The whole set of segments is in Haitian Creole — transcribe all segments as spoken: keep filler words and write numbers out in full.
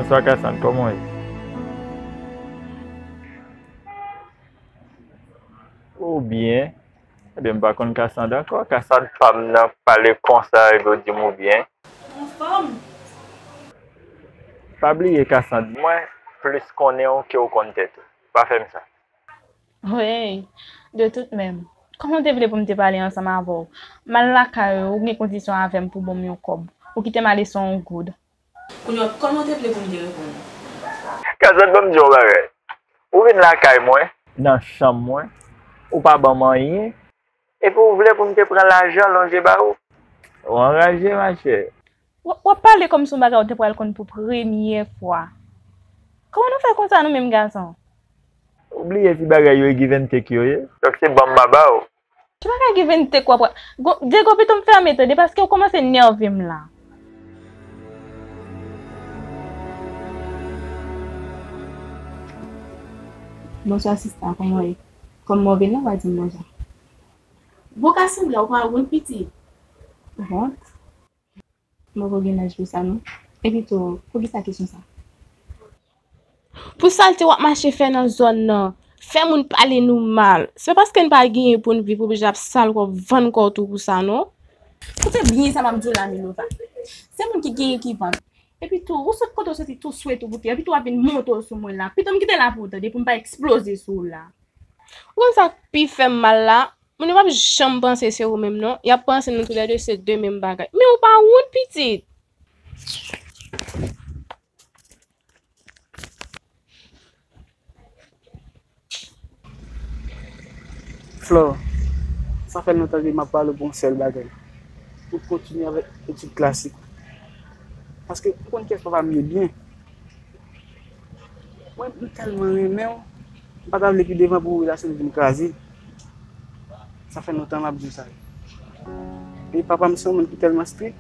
Bonswa, Cassandre, kòman w ye? Ou byen? Ebyen, m pa konn Cassandre ankò. Cassandre pa m nan pale konsa epi w di m ou byen. Anfòm. Pa bliye, Cassandre, mwen plis konnen w ke w konn tèt ou. Pa fè m sa. Wey, de tout menm. Kòman w te vle pou m te pale ansanm avè w? M al lakay ou, ou gen kondisyon avè m pou ban m yon kòb. Ou kite m ale san yon goud. Kounye a, kòman w te vle pou m te reponn ou? Cassandre, ban m di w yon bagay. Ou vin lakay mwen, nan chanm mwen, ou pa ban m anyen, epi w vle pou m te pran lajan lonje ba ou? Ou anraje, machè. W, w ap pale kòmsi yon bagay ou te pral konn pou premye fwa. Kòman nou fè konsa nou menm gason? Ou bliye si bagay yo e give and take yo ye? Donk se ban m m a ba w. Ki bagay give and take w ap ra-, go-, Diego, pito m fèmen tande, paske w kòmanse nève m la. Bonswa, sista, kòman w ye? Kòm mwen vin la, w a di m bonswa. Bon, ka sanble ou pa woun pitit. Wont. M poko gen laj pou sa, non. Epi tou, poukisa kesyon sa? Pou salte w ap mache fè nan zòn nan, fè moun pale nou mal. Se pa paske n pa genyen pou n viv, ou oblije ap sal kò w, vann kò w tou pou sa, non. Koute byen sa m ap di w la, Milova. Se moun ki genyen ki vann. Epi tou, ou sot kote w soti tou swe tou bouke, epi tou w ap vin monte w sou mwen la. Pito m kite la pou w tande, pou m pa eksploze sou w la. Ou konn sa k pi fè m mal la? Moun yo p ap janm panse se ou menm non. Y ap panse nou toulède se de menm bagay. Men ou pa woun pitit. Flore, sa fè lontan ke m ap pale w pou yon sèl bagay. Pou w kontinye avèk etid klasik. Paske ou konn kiyès papa m ye byen. Mwen, m tèlman renmen w, m pa ta vle pi devan pou relasyon n vin kraze. Sa fè lontan m ap di w sa. E papa m se yon moun ki tèlman strik.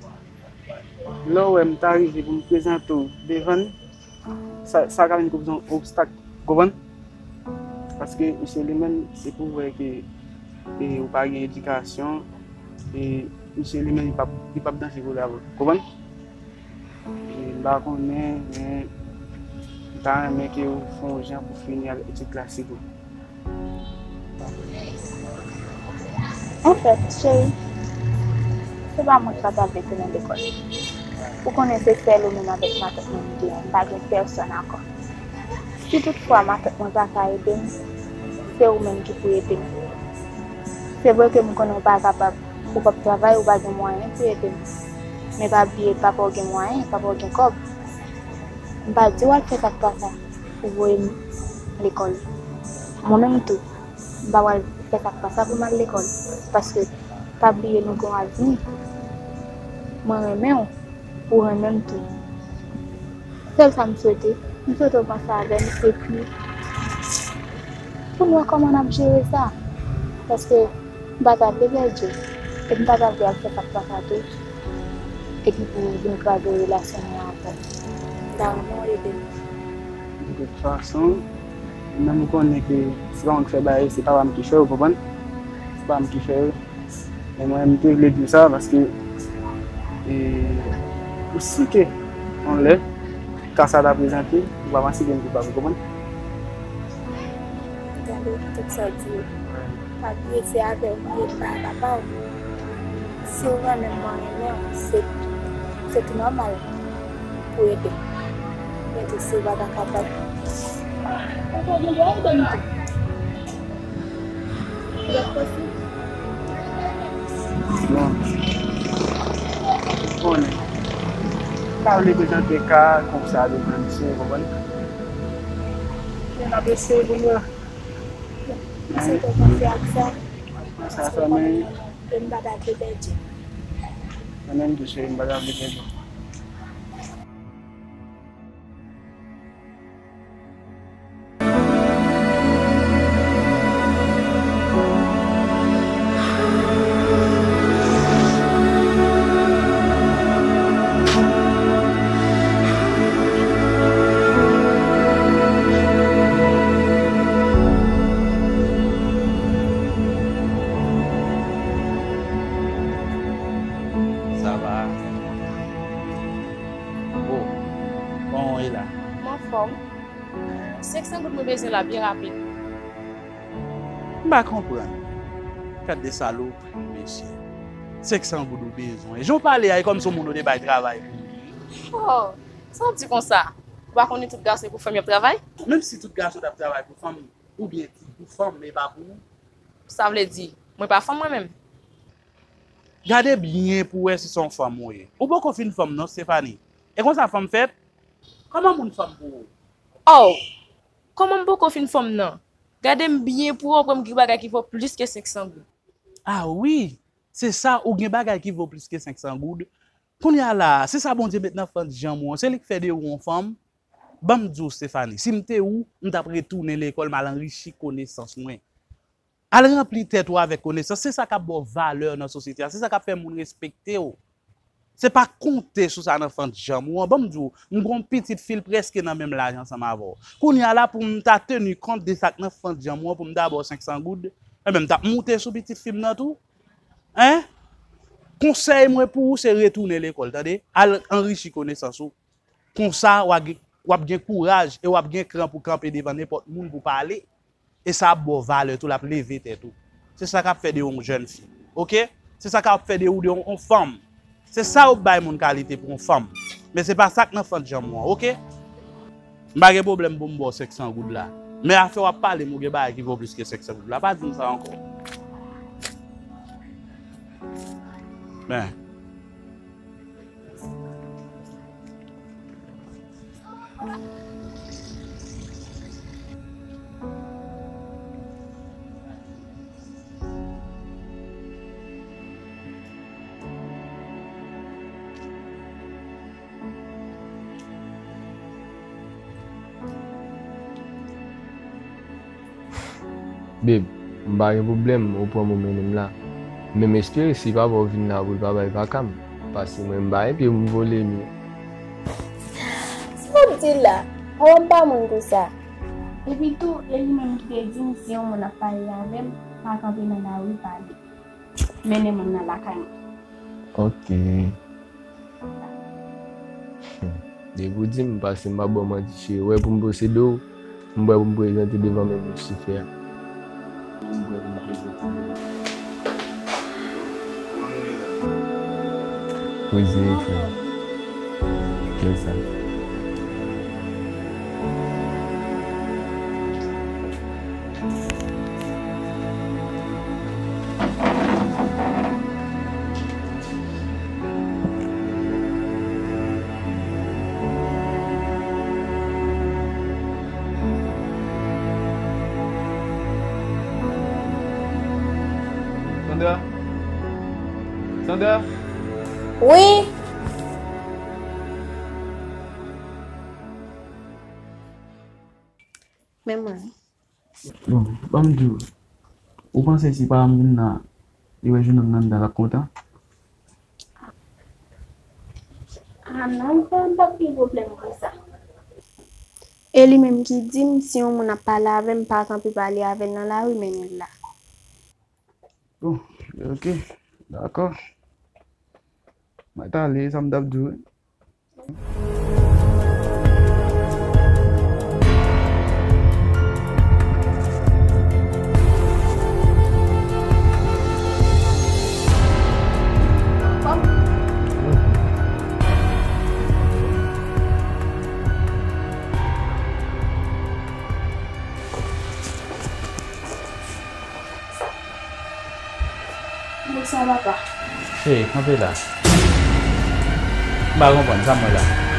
Lè w wè m ta rive pou m prezante w devan l, sa, sa ka vin kòm yon obstak, w konprann? Paske misye li menm, se pou wè ke, e, ou pa gen edikasyon, e misye li menm, li p ap, li p ap danse pou l avè w, w konprann? E m pa konnen, men m ta renmen ke w fè yon jan pou fini avèk etid klasik ou. Anfèt, cheri, se pa mwen ki pa ta vle tounen lekòl. Ou konnen se sèl ou menm avèk matant mwen m genyen, m pa gen pèsòn ankò. Si toutfwa matant mwen pa ka ede m, se ou menm ki pou ede m. Se vre ke m konnen ou pa kapab, ou p ap travay, ou pa gen mwayen pou ede m. Men pa bliye, papa w gen mwayen, papa w gen kòb. M pa di w al fè sa k pa sa pou voye m lekòl. Mwen menm tou, m pa pral fè sa k pa sa pou m al lekòl. Paske, pa bliye nou gen yon avni. Mwen renmen w, ou renmen m tou. Sèl sa m swete, m swete w panse avè m epi pou n wè kòman n ap jere sa. Paske m pa ta vle pèdi w. Epi m pa ta vle al fè sa k pa sa tou. Epi pou vin kraze relasyon mwen avè w. M ta renmen w ede m. De tout fason, menm ou konnen ke se pa mwen ki fè bagay, se papa m ki fè, ou konprann? Se papa m ki fè yo. Men mwen, m te vle di w sa paske, e, ou si ke yon lè, ka sa ta prezante, ou pa panse ke m koupab, ou konprann? Gade tout sa w di yo. Pa bliye se avè w m ye, pa papa w. Si w renmen m, mwen renmen w, se, se tou nòmal pou ede m. Men tou, si w pa ta kapab, ou pa gen dwa ede m tou. Lòt kote. Bon. Konnen. M pa vle prezante ka konsa devan misye, w konprann? Men n ap eseye pou n wè. Èske w panse ak sa? Sa fè men. E m pa ta vle pèdi. Mwen menm tou, cheri, m pa ta vle pèdi. Sa va? Senk san goud mwen bezwen la byen rapid. M pa konprann. Gad de salopri, mesye. Senk san goud ou bezwen. Jan w pale a, e kòmsi yon moun ou te bay travay pou li. Oh, sa w ap di konsa? Ou pa konnen tout gason e pou fanm y ap travay? Menm si tout gason t ap travay pou fanm, ou byen di pou fanm, men pa pou ou. Sa vle di, mwen pa fanm mwen menm? Gade byen pou w wè si se yon fanm ou ye. Ou poko fin fanm non, Stephanie. E konsa fanm fèt? Kòman moun fanm pou ou? Oh! Kòman m poko fin fanm nan? Gade m byen pou w wè m gen bagay ki vo plis ke senk san goud. Ah wi, se sa, ou gen bagay ki vo plis ke senk san goud. Kounye a la, se sa Bondye met nan fant janm ou an, se li k fè de ou yon fanm. Ban m di w, Stephanie, si m te ou, m t ap retounen lekòl, m al anrichi konesans mwen. Al ranpli tèt ou avèk konesans, se sa k ap ba w valè nan sosyete a, se sa k ap fè moun respekte w. Se pa konte sou sa nan fant janm ou an. Ban m di w, m gon pitit fi, l prèske nan menm laj ansanm avè w. Kounye a la, pou m ta teni kont de sa k nan fant janm ou an, pou m ta ba w senk san goud, enben, m t ap moute sou pitit fi m nan tou. Hein? Konsèy mwen pou ou, se retounen lekòl, tande? Al anrichi konesans ou. Konsa, w a gen, w ap gen kouraj e w ap gen kran pou kanpe devan nenpòt moun pou pale. E sa ap ba w valè tou, l ap leve tèt ou. Se sa k ap fè de ou yon jèn fi. Oke? Se sa k ap fè de ou de yon, yon fanm. Se sa yo bay moun kalite pou yon fanm. Men se pa sa k nan fant janm ou an, oke? M pa gen pwoblèm pou m ba w senk san goud la. Men afè w ap pale m, ou gen bagay ki vo plis ke senk san goud la. Pa di m sa ankò. Men. Babe, m pa gen pwoblèm, ou pran m ou mennen m la. Men m espere si papa w vin la pou l pa bay vaka m. Paske mwen m pa gen pye pou m vole m yo. Sa w ap di la? Papa m pa moun konsa. Epi tou, e li menm ki te di m si yon moun ap pale avè m, pa kanpe nan lari pale. Mennen moun nan lakay mwen. Ok. Hmm. Depi w di m, paske m pa ba w manti, cheri. Wè pou m posede w, m prè pou m prezante devan menm Lisifè a. M prè pou m prezante devan. Poze, frè. Kisa? Sandra? Sandra? Wi. Men mwen. Bon, ban m di w, ou panse si paran m vin la, li wè jenòm nan anndan, l ap kontan? Ah non, m pa, m p ap gen pwoblèm pou sa. E li menm ki di m, si yon moun ap pale avè m, pa kanpe pale avè l nan lari, mennen l la. Bon, ok, dakò. Mwen t ale, sa m t ap di w. Bonswa, papa. Cheri, kanpe la. M pa konprann, sa m wè la.